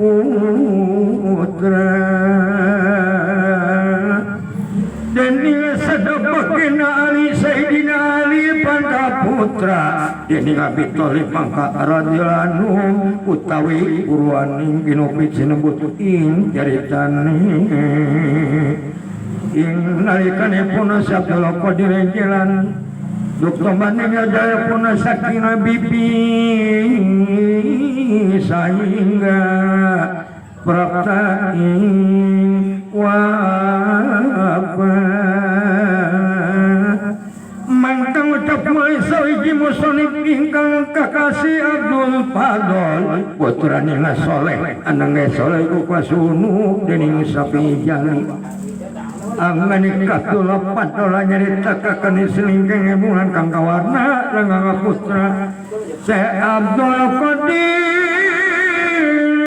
putra dening sedepekina Ali Sayyidina Ali pangka putra dening Abi Thalib mangka radhiyallahu anhu utawi purwaning kinopit sinebut ing caritane ing nalikanipun Abdul Qadir jalan Dukta banding jaya pun saking bibi sehingga prapta ing wafat mangkang ucap mulai sawiji musonib ingkang kakasih Abdul Fadol putrane soleh anange soleh iku kasunu dening sapi jali angani katula padola nyaritakaken selingking bulan kang kawarna langga putra Syekh Abdul Qadir.